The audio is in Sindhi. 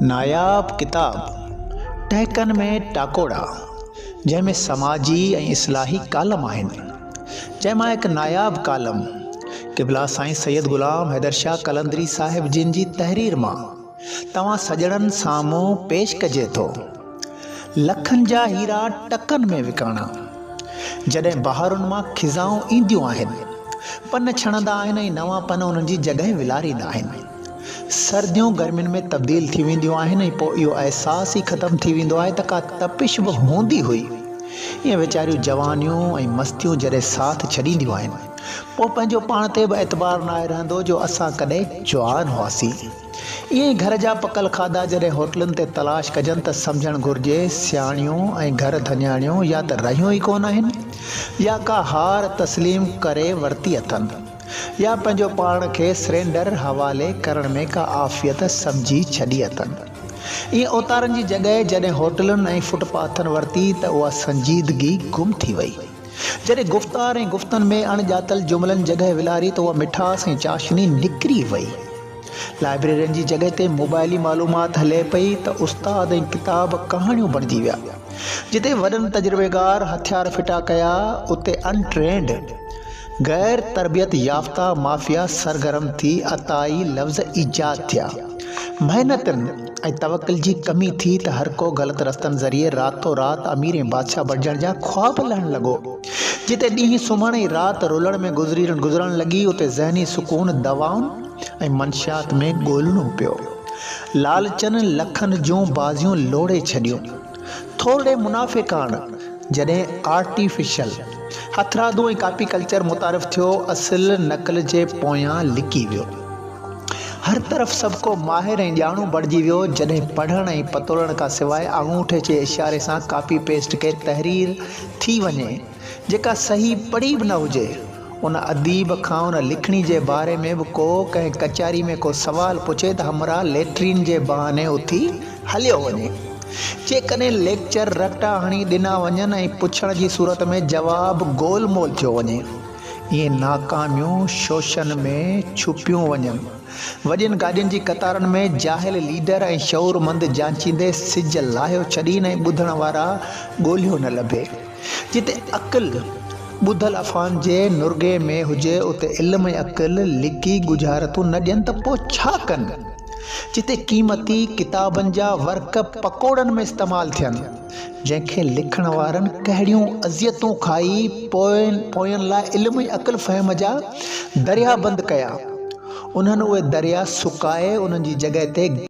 ناياب ڪتاب ٽهڪن ۾ ٽاڪوڙا جنهن ۾ سماجي ۽ اصلاحي ڪالم آهن، جنهن مان هڪ ناياب ڪالم قبلا سائين سيد غلام حيدر شاهه قلندري صاحب جن جي تحرير مان توهان سڄڻن سامهون پيش ڪجي ٿو. لکن جا هيرا ٽڪن ۾ وڪاڻا. جڏهن بهارن مان خزائون اينديون آهن. پن ڇڻندا آهن ۽ نوان پن انهن جي جڳهه ولاريندا آهن. سرديون گرمين ۾ تبديل ٿي وينديون آهن ۽ پوء اهو احساس ئي ختم ٿي ويندو آهي ته ڪا تپش به هوندي هئي. ائين ويچاريون جوانيون ۽ مستيون جڏهن ساٿ ڇڏينديون آهن. پوء پنهنجو پاڻ تي به اعتبار ناهي رهندو جو اسان ڪڏهن جوان هئاسين. ائين ئي گهر جا پڪل کاڌا جڏهن هوٽلن تي تلاش ڪجن ته سمجهڻ گهرجي سياڻيون ۽ گهر ڌڃاڻيون يا ته رهيون ئي ڪونه آهن يا ڪا هار تسليم ڪري ورتي اٿن يا پنهنجو پاڻ کي سرينڊر حوالي ڪرڻ ۾ ڪا عافيت سمجهي ڇڏي اٿن. ائين اوتارن جي جڳهه جڏهن هوٽلن ۽ فٽ پاٿن ورتي ته اها سنجيدگي گم ٿي وئي. جڏهن گفتار ۽ گفتن ۾ اڻ ڄاتل جملن جڳهه ولاري ته اها مٺاس ۽ چاشني نڪري وئي. لائبريرين جي جڳهه تي موبائلي معلومات هلي پئي ته استاد ۽ ڪتاب ڪهاڻيون بڻجي ويا. جتي وڏن تجربيگار هٿيار ڦٽا ڪيا اتي ان ٽرينڊ، غير تربيت يافته مافيا سرگرم ٿي عطائي لفظ ايجاد ٿيا. محنتن ۽ توڪل جي ڪمي ٿي ته هر ڪو غلط رستن ذريعي راتو رات امير ۽ بادشاهه بڻجڻ جا خواب لهڻ لڳو. جتي ڏينهن سمهڻ ۽ رات رلڻ ۾ گذرڻ لڳي اتي ذهني سڪون دوائن ۽ منشيات ۾ ڳولڻو پيو. لالچن لکن جون بازيون لوڙهي ڇڏيون. ٿورڙي منافعي ڪاڻ جڏهن آرٽيفيشل، هٿرادو ۽ ڪاپي ڪلچر متعارف ٿيو اصل نقل جي پويان لڪي ويو. هر طرف سڀ ڪو ماهر ۽ ڄاڻو بڻجي ويو. جڏهن پڙهڻ ۽ پتوڙڻ کان سواء آڱوٺي جي اشاري سان ڪاپي پيسٽ ڪي تحرير ٿي وڃي، جيڪا صحيح پڙهي به نه هجي، ان اديب کان ان لکڻي جي باري ۾ به ڪو ڪنهن ڪچهري ۾ ڪو سوال پڇي ته همراهه ليٽرين جي بهاني اٿي هليو وڃي. جيڪڏهن ليڪچر رٽا هڻي ڏنا وڃن ۽ پڇڻ جي صورت ۾ جواب گول مول ٿيو وڃي. اهي ناڪاميون شوشن ۾ ڇپيون وڃن. وڏين گاڏين جي قطارن ۾ جاهل ليڊر ۽ شعورمند جانچيندي سج لاهيو ڇڏين ۽ ٻڌڻ وارا ڳولهيو نه لڀي. جتي عقل ٻڌل افواهن جي نرغي ۾ هجي اتي علم ۽ عقل لڪي ڳجهارتون نه ڏين ته پوء ڇا ڪن؟ جتي قيمتي ڪتابن جا ورق پڪوڙن ۾ استعمال ٿين. جنهن کي لکڻ وارن ڪهڙيون اذيتون کائي پوين لاء علم ۽ عقل فهم جا دريا بند ڪيا، انهن اهي دريا سڪائي انهن جي جڳهه تي.